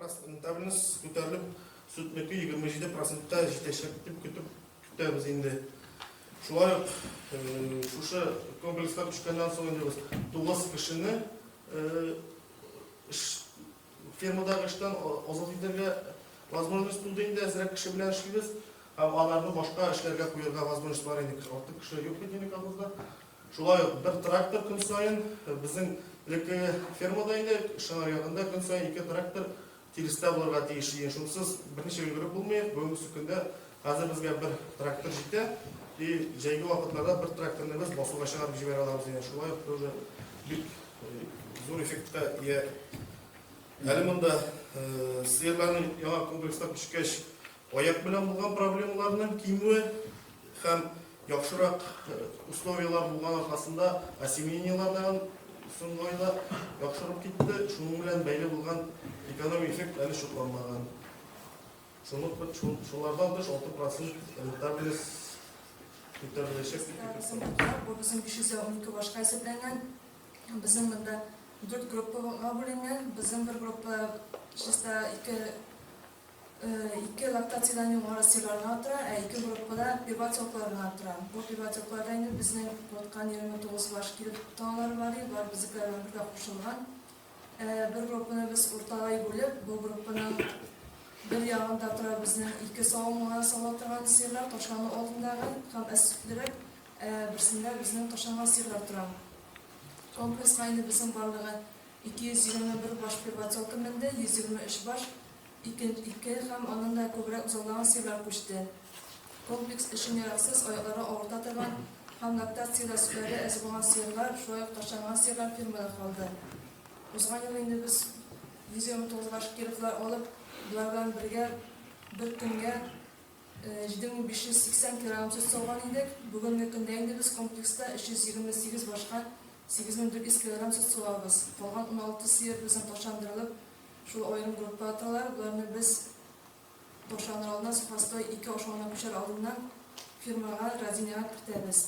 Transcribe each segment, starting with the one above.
Рентабельность күтәрелеп, сөтнеке 27 процентка җитәчәк дип көтеп көтәбез инде. Шулай ук шушы комплекска күчкәннән соң инде без 9 кешене эш фермадагы эштән азат итәргә возможность туды инде, әзрәк кеше белән эшлибез. Һәм аларны башка эшләргә куярга возможность бар инде, артык кеше юк бит инде колхозда. Шулай ук бер трактор көн саен безнең элеккеге фермада инде Шыңар ягында көн саен ике трактор тирестә булырга тиеш иде. Шунсыз берничә өлгереп булмый. Бүгенге көндә хәзер безгә бер трактор җитә. И җәйге вакытларда бер тракторны без басуга чыгарып җибәрә алабыз инде. Шулай ук тоже бик зур эффектка ия. Әле монда сыерларның яңа комплекска күчкәч аяк белән булган проблемаларның кимүе һәм яхшырак условияләр булган аркасында осеменениеләр дә соңгы айда яхшырып китте. Шуның белән бәйле булган экономик эффект әле шутланмаган. Шуны шулардан тыш 6 процент рентабельность күтәреләчәк дип көтеп торабыз. Бу безнең 512 башка исәпләнгән. Безнең монда дүрт группага бүленгән. Безнең бер группа чиста ике ике лактациядән югары сыерлар гына тора, ә ике группада первотеклар гына тора. Бу первотекларда инде безнең кайткан 29 баш килеп таналар бар, болар безнекеләр белән бергә кушылган. Бер группаны без урталай бүлеп, бу группаның бер ягында тора безнең ике савымга сава торган сыерлар, ташлану алдындагы һәм әз сөтлерәк, ә берсендә безнең ташланган сыерлар тора. Комплекска инде безнең барлыгы 221 баш первотелка менде, 123 баш ике, ике һәм аннан да күбрәк үзаллаган сыерлар күчте. Комплекс өчен яраксыз, аяклары авырта торган һәм лактациядә сөтләре әз булган сыерлар, шулай ук ташланган сыерлар фермада калды. Узган ел инде без 129 баш кировлар алып, болар белән бергә бер көнгә 7580 килограмм сөт сауган идек. Бүгенге көндә инде без комплекста 328 башка 8400 килограмм сөт савабыз. Калган 16 сыер безнең ташландырылып, шул аерым группада торалар. Боларны без ташланыр алдыннан, сухостой ике ашавына күчәр алдыннан фермага, родиняга кертәбез.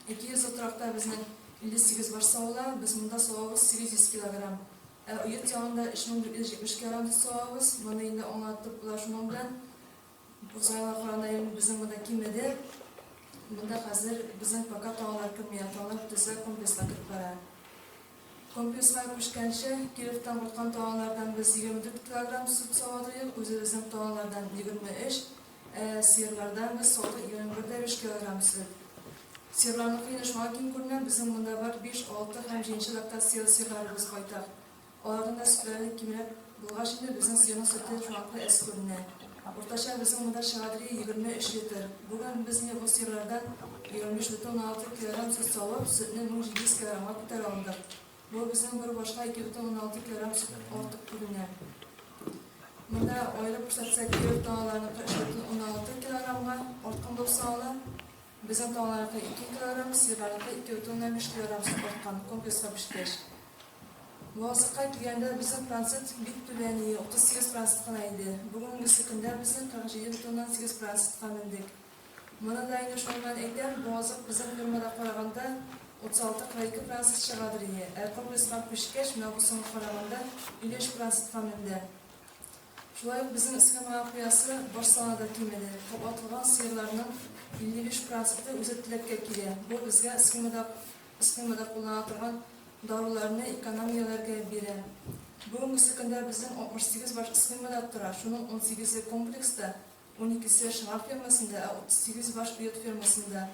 200 торакта безнең 58 баш савыла, без монда савабыз 800 килограмм. Ә Оет ягында 3470 килограмм сөт савабыз. Моны инде аңлатып була шуның белән. Узган елга караганда инде безнең монда кимеде. Монда хәзер безнең пока таналар керми, ә таналар бөтенесе комплекска кереп бара. Комплекска күчкәнче, Кировтан кайткан таналардан без 24 килограмм сөт сава торыйк, үзебезнең таналардан 23, ә сыерлардан без саудык 21,5 килограмм сөт. Сыерларныкы инде шуңа ким күренә, безнең монда бар 5, 6 һәм җиденче лактацияле сыерларыбыз байтак. Аларның да сөтләре кимрәк булгач инде, безнең сыерның сөте шуңа күрә әз күренә. Уртача безнең монда чыга ди 23 литр. Бүген без инде бу сыерлардан 25,6 килограмм сөт савып, сөтне 1700 килограммга күтәрә алдык. Бу безнең бер башка 2,6 килограмм сөт артык күренә. Монда аерып күрсәтсәк, Киров таналарыныкы 3,6 килограммга арткан булып санала. Безнең таналарныкы 2 килограмм, сыерларныкы 2,5 килограмм сөт арткан, комплекска күчкәч. Вазыкка килгәндә, безнең процент бик түбән ие, 38 процент кына иде. Бүгенгесе көндә безнең 47,8 процентка мендек. Моны да инде шуның белән әйтәм, бу азык безнең фермада караганда 36-42 процент чыгадыр ие. Ә комплекска күчкәч, менә бу соңгы караганда 53 процентка менде. Шулай ук безнең схемага куясы баш саны да кимеде. Кабатланган сыерларның 55 проценты үзе теләккә килә. Бу безгә схемада схемада куллана торган даруларны экономияләргә бирә. Бүгенгесе көндә безнең 68 баш схемада тора, шуның унсигезе комплекста, уникесе Шыңар фермасында, ә 38 баш Оет фермасында.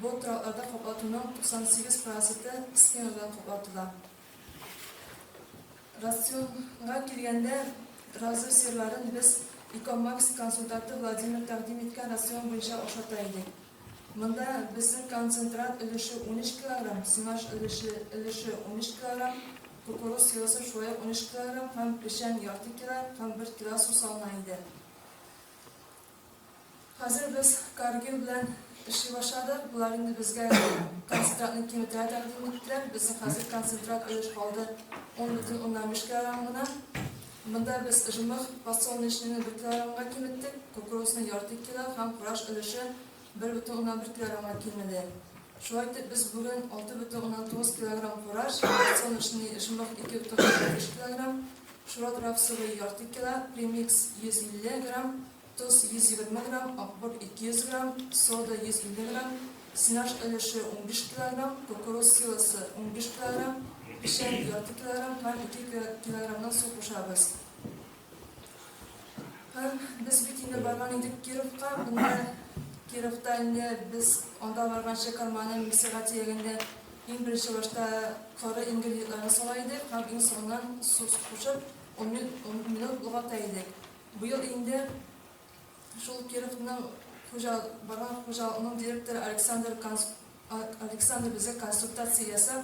Бу торакларда каплатуның 98 проценты схема белән каплатыла. Рационга килгәндә, разы сыерларын без Экомакс консультанты Владимир тәкъдим иткән рацион буенча ашата идек. Монда безнең концентрат өлеше 13 килограмм, сенаж өлеше өлеше 13 килограмм, кукуруз силосы шулай ук 13 килограмм һәм печән ярты кило һәм бер кило су салына иде. Хәзер без Каргил белән эшли башладык. Болар инде безгә концентратны киметергә тәкъдим иттеләр. Безнең хәзер концентрат өлеш калды 10,5 килограмм гына. Монда без жмых подсолнечныйны бер килограммга киметтек, кукурузны ярты кило һәм фураж өлеше 1,1 килограммга кимеде. Шулай итеп, без бүген 6,9 килограмм фураж, подсолнечный жмых 2,5 килограмм, Шрот рапсовый ярты кило, премикс 150 грамм, тоз 120 грамм, акбур 200 грамм, сода 150 грамм, сенаж өлеше 15 килограмм, кукуруз силосы 15 килограмм, печән ярты килограмм һәм 2 килограммнан су кушабыз. Һәм без бит инде барган идек Кировка, монда Кировта инде без анда барганчы корманы миксерга төягәндә иң беренче башта коры ингредиентларны сала идек һәм иң соңыннан су кушып 10 минут болгата идек. Быел инде шул Кировның хуҗа барган хуҗалыкның директоры Александр Александр безгә консультация ясап,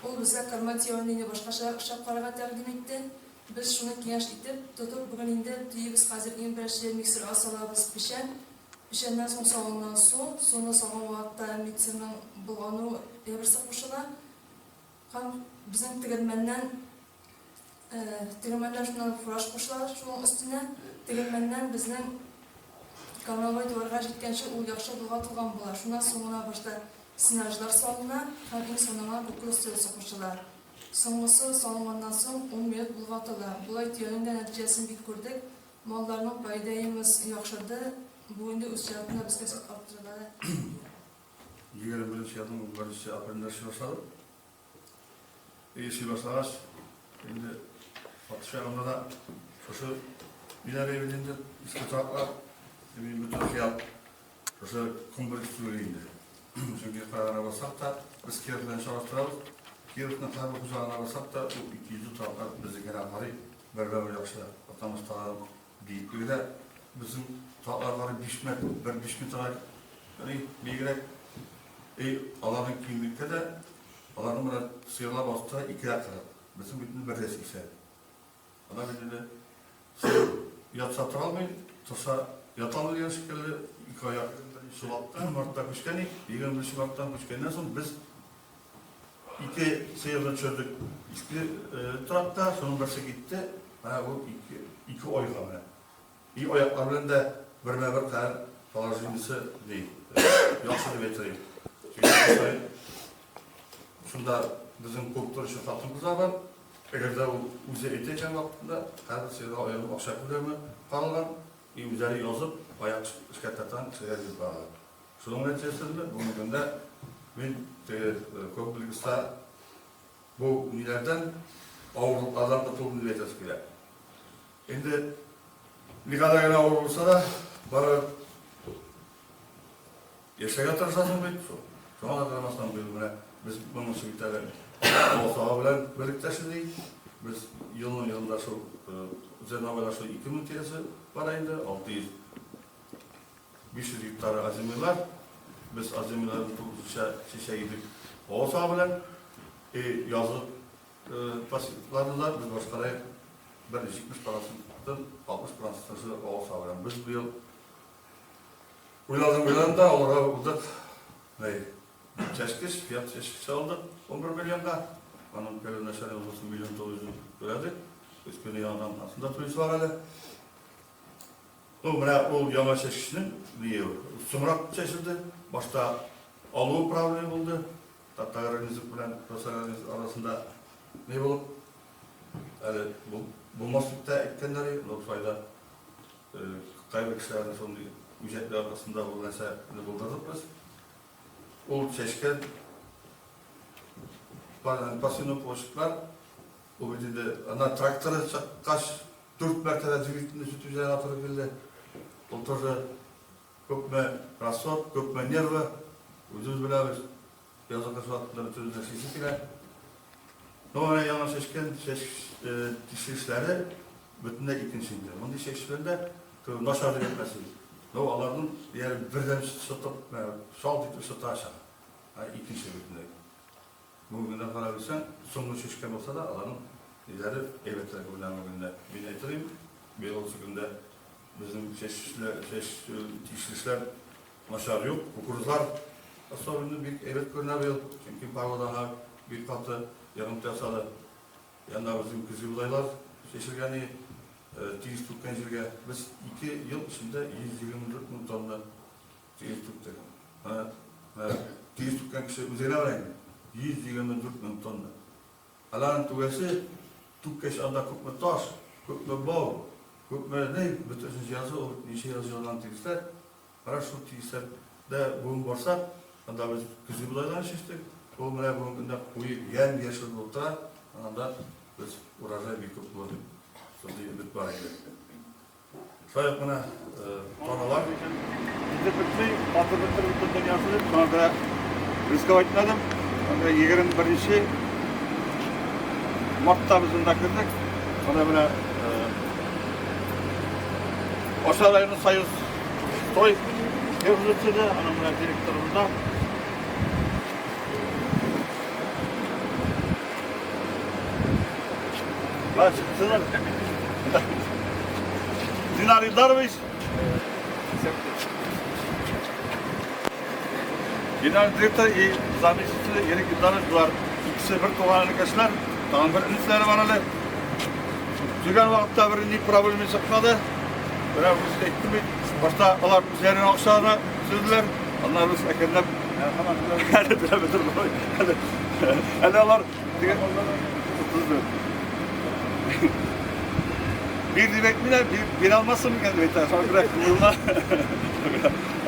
ул безгә корма төяүне инде башкачарак эшләп карарга тәкъдим итте. Без шуны киңәш итеп, тотып, бүген инде төйибез хәзер иң беренче миксерга салабыз печән. Печәннән соң салына су, суны салган вакытта миксерның болгану әйберсе кушыла. Һәм безнең тегермәннән тегермәннән шуннан фураж кушыла шуның өстенә. Тегермәннән безнең кормовой дворга җиткәнче ул яхшы болгатылган була. Шуннан соң гына башта сенажлар салына һәм иң соңыннан кукуруз силосы кушыла. Соңгысы салынганнан соң ун минут болгатыла. Болай төянең дә нәтиҗәсен бик күрдек. Малларның пайдаемыз яхшырды. Бу инде үз чиратында безгә сөт арттырырга да. 21 елның 1 апрелендә эшли башладым. Эшли башлагач, инде патша ягында да шушы ниләр әйбер инде, иске тораклар, мин бөтен хыял шушы комплекс төзү инде. Чөнки кая гына барсак та, без Киров белән чагыштырабыз. Кировның һәрбер хуҗалыгына барсак та, ул 200 тораклар безнекенә карый, бер-бер яхшы. Потому что алар биеклеге дә безнең тораклар карый 5 метр, бер 5 метрга биегрәк. И аларның киңлектә дә, аларның менә сыерлар басып тора 2,40. Безнең бит инде 1,80. Ана бит инде сыер ятса тора алмый, торса ята алмый дигән шикелле, ике аяк сулапта. Мартта күчкән идек. 21 марттан күчкәннән соң без ике сыерны төшердек иске торакта, шуның берсе китте. Менә бу ике айга менә. И аяклар белән дә бермә-бер хәл положениесе ни, яхшы дип әйтер идем. Чөнки шунда безнең күп торучы хатын-кызлар бар. Әгәр дә ул үзе әйтә икән вакытында, һәрбер сыерга аерым акча күләме каралган, и үзләре язып, аяк эшкәртә торган кешеләргә биреп баралар. Шуның нәтиҗәсендә бүгенге көндә мин теге комплекста бу ниләрдән, авырлыклардан котылдым дип әйтәсе килә. Инде никадәр генә авыр булса да, барыбер яшәргә тырышасың бит. Шуңа да карамастан, быел менә без моның бит әле Алсага белән берлектә эшлик. Без елның елында шул зерновойлар шул 2000 тирәсе бара инде, 600 500 гектар озимыйлар. Без озимыйларны тулысынча чәчә идек Алсага белән. И язлык Пассивларны да без башкарайык бер 70 проценттан 60 проценты авыл сабыран. Без быел уйладым уйладым да алырга булдык. Нәй, чәчкеч, фиат чәчкеч алдык 11 миллионга. Аның первоначальный взносы миллион 900 түләдек. Өскене яңадан астында түлисе бар әле. Ну, менә ул яңа чәчкечнең ние соңрак чәчелде. Башта алуы проблема булды. Татагроинвест белән Росагроинвест арасында ни булып, әле булмас дип тә әйткәннәр иде, но шулай да кайбер кешеләрнең шундый үҗәтлеге аркасында бу нәрсәне булдырдык без. Ул чәчкән пассивный площадьлар, ул бит инде ана тракторы чыккач, дүрт мәртәбә двигательне сүтеп җыярга туры килде. Ул тоже Күпме расход, күпме нервы, үзебез беләбез. Язгы кыш вакытында бөтенебезнең эшлисе килә. Ну, менә яңа чәчкән чәч тикшерешләре бөтенләй икенче инде. Мондый чәч белән дә начар дип әйтмәс идек. Но аларның диярлек бердән шытып, шалт итеп шыта чыга. Ә икенче бөтенләй. Бүгенге көндә карап йөрсәң, соңгы чәчкән булса да, аларның ниләре әйбәтрәк күренә бүгенге көндә. Мин әйтер идем, быелгысы көндә Безнең чәчүчеләр, чәч тикшерешләр начар юк. Кукурузлар особенно бик әйбәт күренә быел, чөнки погода аңа бик каты йогынты ясады. Янда безнең көзге бодайлар чәчелгән и тигез түккән җиргә. Без ике ел эчендә 124 мең тонна тигез түктек. Менә тигез түккән кеше үзе генә белә инде. 124 мең тонна. Аларның түгәсе, түккәч анда күпме таш. Күпме бау, күпме ни, бөтенесен җыясы, ул ничә ел җыелган тигезләр. Менә шул тигезләрдә бүген барсак, анда без көзге бодайларны чәчтек. Ул менә бүгенге көндә куе ямь-яшел булып тора. Анда без урожай бик күп булыр дип шундый өмет бар инде. Шулай ук менә таналар. Китеп бетми, батып бетер бөтен дөньясы дип, шуңа күрә рисковать итмәдем. Анда 21 мартта без монда кердек. Анда менә Аша районы Союз строй фирмасы аның менә директоры монда. Динар Илдарович. Генеральный директор и заместитель Ерик Илдарович булар икесе бер туган энекәшләр, тагын бер энесләре бар әле. Төзегән вакытта бер ни проблема чыкмады. Менә үзе әйттем бит, башта алар үзләренең акчаларына төзеделәр, аннары без әкренләп әле түләп бетердек. Әле алар теге 34. Бир дип әйтмиләр, бирә алмассың микән дип әйтә. Шуңа күрә кызылма.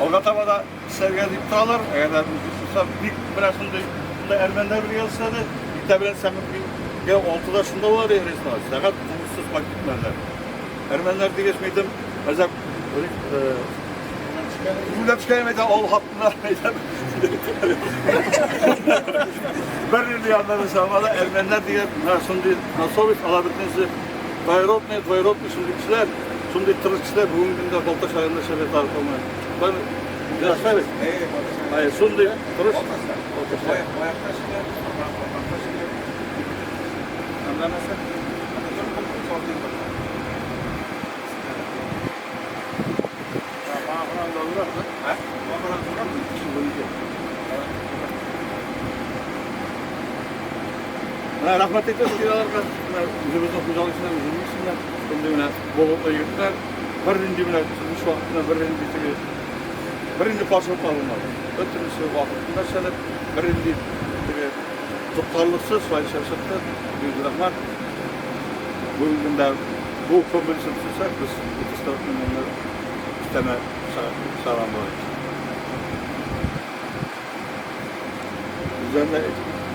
Алга таба да эшләргә дип торалар. Әгәр дә мөмкин булса, бик менә шундый шунда әрмәннәр бергә эшләде. Иртә белән сәгать алтыда шунда булар иде рейслар. Сәгать тугызсыз кайтып китмәделәр. Әрмәннәр дигәч, мин әйтәм, әзәп Күләп төшкән әйтә, ал хатыннар әйтәм. Бер нинди яннары чамада әрмәннәр дигән менә шундый на совесть, алар бөтенесе двоюродный, двоюродный шундый кешеләр, шундый тырыш кешеләр бүгенге көндә Балтач районында эшләп ята алмый. Бер яшәбез. Ай, шундый тырыш. Менә рәхмәт әйтәсе килә аларга. Менә үзебезнең хуҗалык эшенә үзебез менә шундый менә болытлы егетләр. Бер нинди менә төзелеш вакытында бер нинди теге бер нинди каршылыклар булмады. Бөтенесе вакытында эшләнеп, бер нинди теге тоткарлыксыз шулай эшләп чыкты. Бик рәхмәт. Бүгенге көндә бу комплексны төзесәк, без 34 миллионнар өстәмә чыгарган булыр идек. Үзләренә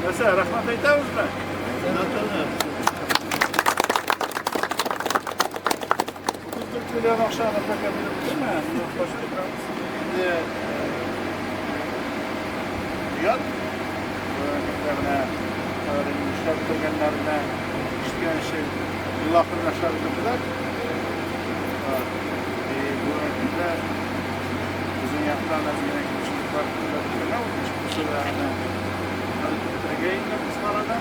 Нәрсә, рәхмәт әйтәбезме? 34 миллион акча НПК биреп түгелме? Инде оят. Бүгенге менә эшләп бетергәннәренә ишеткәнче ел ахырына эшләп бетерделәр. И бүгенге көндә безнең яктан әз генә кимчелекләр күзәтелә, ул ничек булса да аны хәл итеп бетерергә инде кыска арада.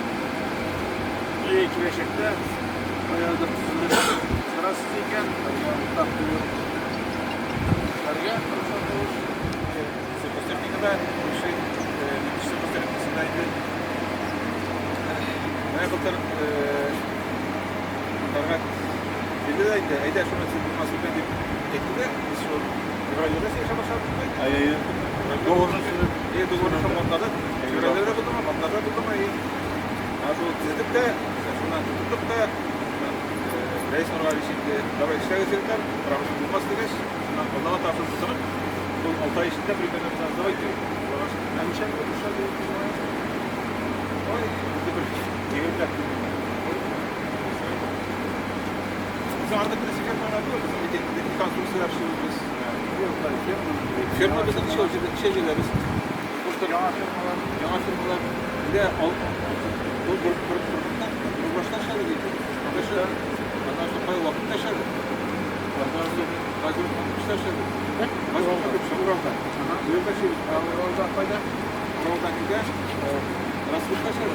И киләчәктә каядыр төзелеш уздырасыз икән, бергә уртак куеп эшләргә тырышабыз. Сельхозтехникада күрше сельхозтехникасында инде менә былтыр Фәргать килде дә инде, әйдә шуны син булмас икән дип әйтте дә, без шул февральдә дә сөйләшә башладык. Әйе. Договорны төзеп, е, договорны шул мартта, февральдә дә булдымы, мартта да булдымы, и. Ә шул төзедек тә, шуннан тоттык та, Рәис Нургалиевич инде, давай эшләгез егетләр, проблема булмас дигәч, шуннан Аллага тапшырып тотынып, шул 6 ай эчендә примерно без аны давай итеп, Ә ничә минут эшләде? Ой, инде бер егермеләп Безнең артык бер ферма түгел, безнең бит инде конструкцияләр эшлибез. Ферма безнең эшләү җирдә, эшләү җирдә без. Яңа фермалар. Яңа фермалар. Инде ал бу бер бер бер башта эшләде бит. Аннан соң кай вакытта эшләде? Аннан соң хәзер комплекста эшләде. Хәзер комплекс Уралда. Уралда эшлибез. Уралда кайда? Уралда нидә? Рассветта эшләде,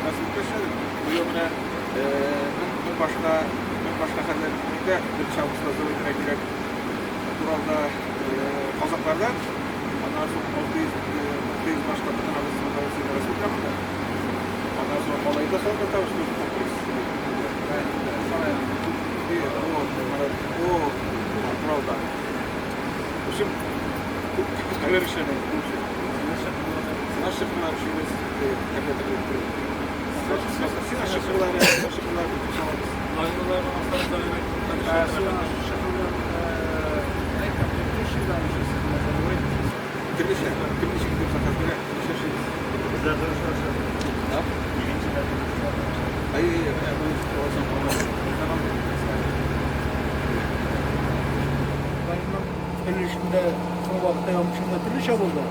Рассветта эшләде. Быел менә мең башка, мең башка хәзер нидә беренче августта зур итәргә кирәк. Уралда казакларда, аннан соң 600 600 башка тотынабыз монда Рассвет ягында. Аннан соң Малайда салды тавышлы комплекс. О, Уралда. В общем, күп хәлләр эшләнә. Сенаж чокырлары эшлибез, котлетлар. Сенаж чокырлары, чокырлар салабыз. Төрлечә, кем ничек итеп заказ бирә, төрлечә эшлибез. Әйе, әйе, менә бу алсаң Районның төрле эшендә соңгы вакытта яңгыр төрлечә булды.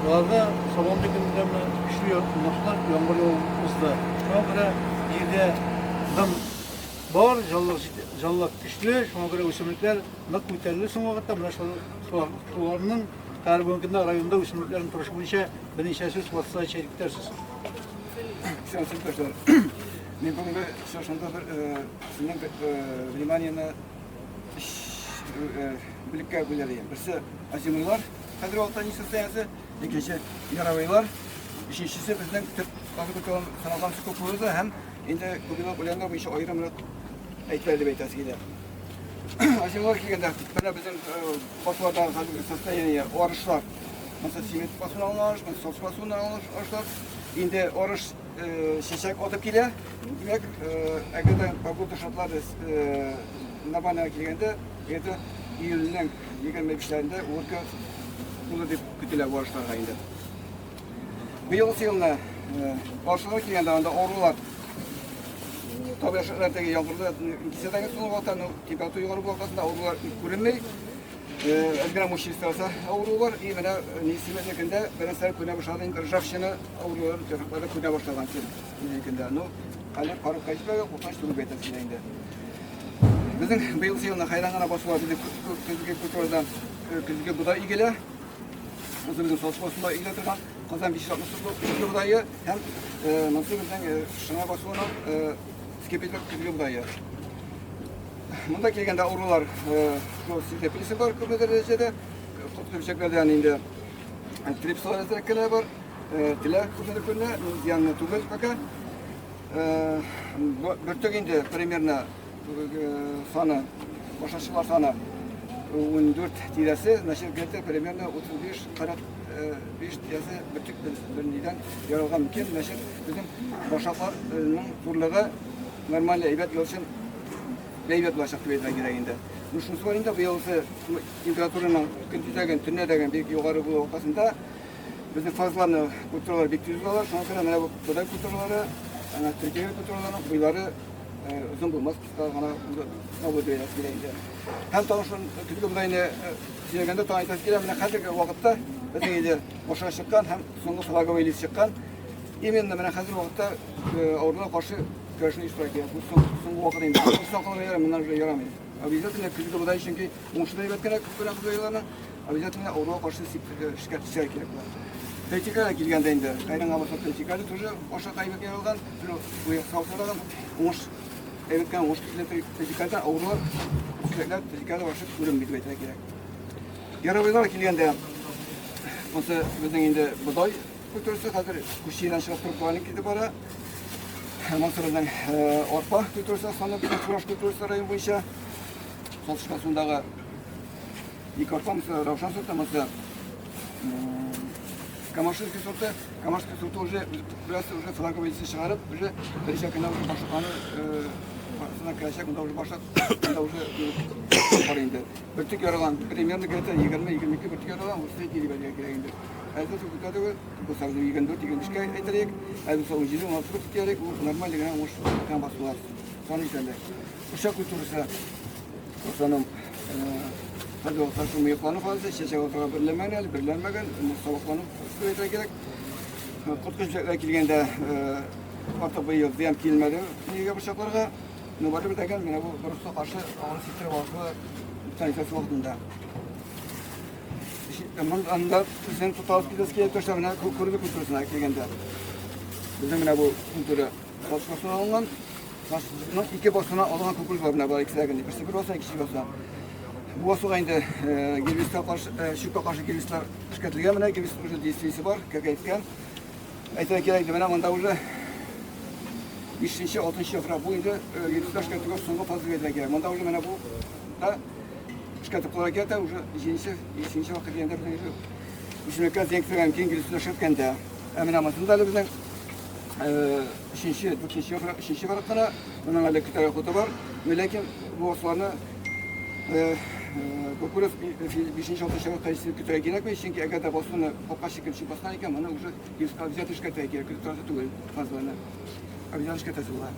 Аларда Сабантуй көнендә менә көчле ныклы яңгыр явып узды. Шуңа күрә җирдә дым бар, җанлык җанлык көчле, шуңа күрә үсемлекләр нык күтәрелде соңгы вакытта. Менә шуларның хәзер бүгенге көндә районда үсемлекләрнең торышы буенча берничә сүз Ватсай чәйлектерсез. Сәлам, Мин бүгенге очрашуда бер сезнең вниманиене өч бүлеккә бүләр идем. Берсе озимыйлар, хәзерге вакытта ни состояние, икенче яровыйлар, өченчесе безнең төп азык саналган кукуруза һәм инде күпьеллык үләннәр буенча аерымрак әйтелә дип әйтәсе килә. Озимыйлар килгәндә, менә безнең басулардагы хәзерге состояние арышлар. Монысы цемент басуына алынган арыш, монысы соус басуына алынган арышлар. Инде арыш чәчәк атып килә. Димәк, әгәр дә погода шартлары нормально килгәндә, где-то июльнең 25-ләрендә уборка булыр дип көтелә бу арышларга инде. Быелгы елны арышларга килгәндә анда авырулар табигать шартлары теге яңгырлы кисә дә соңгы вакытта, но температура югары булу аркасында авырулар күренми. Әз генә мучнистасы авыру бар. И менә нисеменекендә беренче күренә башлады инде ржавчина авырулары яфраклары күренә башлаган көндә. Ну, әле карып кайтмаган, куркыныч түгел әйтәсе килә инде. Безнең быел елны хәйран гына басуга безнең көзге культурадан көзге бодай игелә. Үзебезнең салыш басуында игелә торган Казан 560 көзге бодае һәм монысы безнең Шыңа басуының скипетр көзге бодае. Монда килгәндә авырулар шул синтепилисы бар күпме дәрәҗәдә. Котлы бөҗәкләрдән инде трипслар әзрәк кенә бар. Телә күпмедер күренә, зыянлы түгел пока. Бөртек инде примерно саны, башачылар саны 14 тирәсе, значит, где-то примерно 35-45 тирәсе бөртек бер нидән яралган мөмкин. Значит, безнең башакларның зурлыгы нормаль әйбәт ел өчен әйбәт булачак дип әйтергә кирәк инде. Ну, шунысы бар инде, быелгысы температураның көндездәген, төнләдәген бик югары булу аркасында безнең фазларны культуралар бик тиз узалар. Шуңа күрә менә бу бодай культуралары, ана төркия культураларының буйлары озын булмас, кыска гына булыр дип әйтәсе килә инде. Һәм тагын шул көзге бодайны сөйләгәндә тагын әйтәсе килә, менә хәзерге вакытта безнең инде башка чыккан һәм соңгы флаговый лист чыккан. Именно менә хәзерге вакытта авыруларга каршы көрәшне оештырырга кирәк. Бу соңгы вакыт инде. Соң калырга ярамый, моннан уже ярамый. Обязательно көзге бодай, чөнки уңышы да әйбәт кенә күп кенә бодайларның, обязательно авыруга каршы эшкәртүчеләр кирәк була. Тритикале килгәндә инде, кайдан алып тритикале тоже башка әйбәт яралган, саусыраган уңыш әйбәт кенә уңыш килә тритикаледән авырулар, үсемлекләр тритикале каршы күренми дип әйтергә кирәк. Яровыйлар килгәндә, монысы безнең инде бодай культурасы хәзер күченә чыгып торып планин китеп бара. Монысы безнең арпа культурасы, основной безнең фураж культурасы район буенча. Сатыш басуындагы ике арпа, монысы Раушан сорты, монысы Камашинский сорты. Камашинский сорты уже беләсез, уже флаговый листы чыгарып, уже берничә көннән уже башлыканы сына керәчәк, монда уже башлык, монда уже бар инде. Бөртек яралган, примерно где-то 20-22 бөртек яралган, ул средний дип әйтергә кирәк инде. Әзер күтә түгел, бу сәгъде 24-25-кә әйтерлек, ә булса 17-16 бөртек диярлек, ул нормаль генә уңыш һәм басулар саны җитәрлек. Борчак культурасы, в основном, хәзер вакытта шул мыеклану фазасы, чәчәк атырга берләнмәгән әле, берләнмәгән, сабаклану дип әйтергә кирәк. Корткыч бөҗәкләр килгәндә, артык быел зыян килмәде нигә борчакларга. Но барыбер дә менә бу вируска каршы аны сиптереп алышлы санитация вакытында. Анда безнең тоталып китәсе килә төшә менә кукуруза культурасына килгәндә. Безнең менә бу культура басмасына алынган. Ике басмасына алынган кукуруз бар менә бар икесе дә. Берсе бер басма, икенче басма. Бу басуга инде гербицидка каршы, чүпкә каршы гербицидлар эшкәртелгән менә гербицид уже действиесе бар, кәкәйткән. Әйтергә кирәк, менә монда уже 5-нче, 6-нчы яфрак бу инде гербицидлар эшкәртүгә соңгы фаза дип әйтергә кирәк. Монда уже менә бу да эшкәртеп куярга кирәк тә уже 7-нче, 8-нче вакыт килгәндә безнең уже үсемлеккә зыян китергән мөмкин гербицидлар эшкәрткәндә. Ә менә монысында әле безнең Өченче, дүртенче яфрак, өченче яфрак кына. Моның әле көтәргә хуты бар. Ләкин бу басуларны кукуруз бишенче, алтынчы яфракка җитеп көтәргә кирәкми, чөнки әгәр дә басуны капка шикелле төшеп баскан икән, моны уже обязательно эшкәртергә кирәк, көтеп торасы түгел фазларны. Обязательно эшкәртәсе була.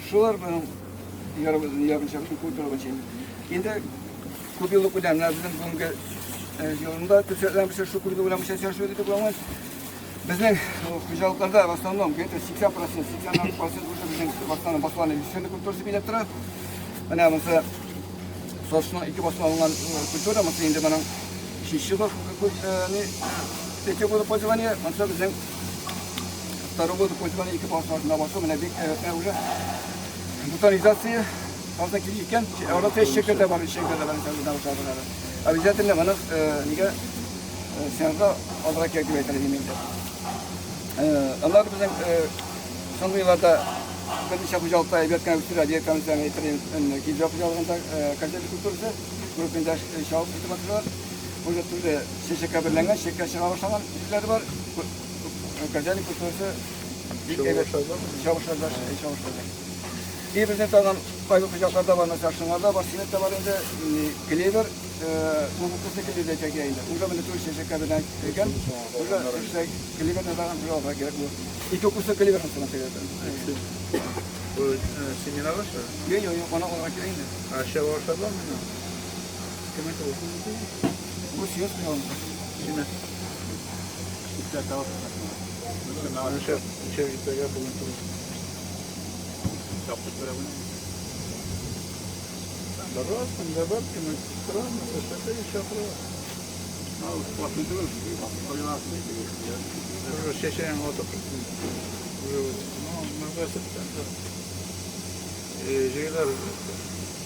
Шулар моның ярымча культура буенча. Инде күп еллык белән менә безнең бүгенге елында төзәтләр берсе шул күп белән буенча сөйләшеп итеп буламыз. Безнең хуҗалыкларда в основном где-то 80%, 86% уже безнең в основном басманы люцерна культурасы биләп тора. Менә монысы сосның ике басма алынган культура, монысы инде моның өченче елгы третьего года пользования, монысы безнең второго года пользования ике басмасында басу, менә бик уже бутонизация фаза килеп җиткән. Арада чәчәкләр дә бар, чәчәкләр дә бар. Обязательно моны нигә сеанска алырга кирәк дип әйтер идем инде. Аннары безнең соңгы елларда берничә хуҗалыкта әйбәт кенә үстерә дип әйтәм, әйтер идем. Килҗә хуҗалыгында картофель культурасы крупный чабып итеп атыралар. Уже төрле чәчәккә берләнгән, чәчәккә чыга башлаган җирләре бар. Картофель культурасы бик әйбәт чабышларда, чабышларда. И безнең тагын кайбер хуҗалыкларда бар, мәсәлән, Шыңарда бар, Симетта бар инде, клевер, ул күсе клевер әйтә инде. Уже менә түгел чәчәккә белән икән, уже эшләй клеверны тагын бер алырга кирәк бу. Ике курсы клевер хасына кирәк. Бу семенага шул? Юк, юк, юк, аны алырга кирәк инде. А чаба башладылар мени? Кем әйтә бу? Бу сиос хуҗалыгы. Симет. Ничә ничә иртәгә бүген түгел. Яктырып бирә бу. Бар, кемдә бар, кем тора, мәсәлән, чакыра. Платный түгел, Уже чәчәң атып, уже, ну, мәгәсеп җегетләр,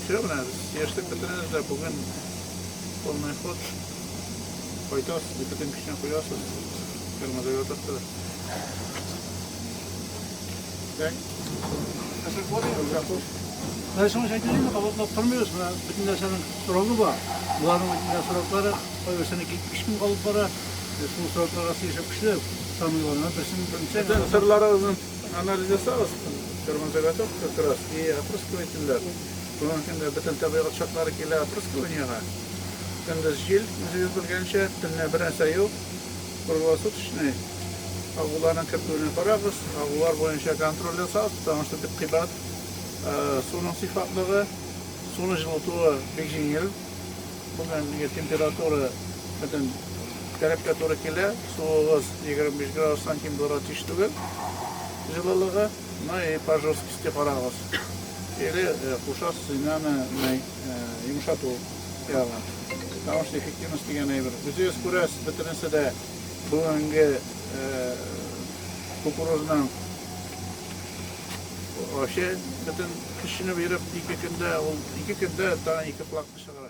все, менә без яшьлек бетерәбез дә бүген полный ход. Кайтасыз, бөтен көчне куясыз. Фермада ятып. Так. Менә шуны әйтер идем, кабатлап тормыйбыз. Менә бөтен нәрсәнең срогы бар. Буларның бөтен сроклары кайберсенеке 3 көн калып бара. Шул срокларга сыйышып эшләү самый главное. Берсен беренче Бөтен сырларыгызны анализ ясагыз, фермозаготовка как раз и опрыскивательләр. Бүгенге көндә бөтен табигать шартлары килә опрыскиваниега. Көндез җил, үзегез белгәнчә, төнлә бер нәрсә юк. Круглосуточный. Агуларның кертүенә карагыз, агулар буенча контроль ясагыз, потому что бик кыйбат. Суның сыйфатлыгы, суны җылытуы бик җиңел. Бүген температура бөтен таләпкә туры килә. Суыгыз 25 градустан ким булырга тиеш түгел. Җылылыгы, ну и по жесткости карагыз. Или кушасыз инәне йомшату ягы. Потому что эффективность дигән әйбер. Үзегез күрәсез, бөтенесе дә бүгенге кукурузның вообще бөтен көчне биреп, 2 көндә, ул 2 көндә тагын ике флагны чыгара.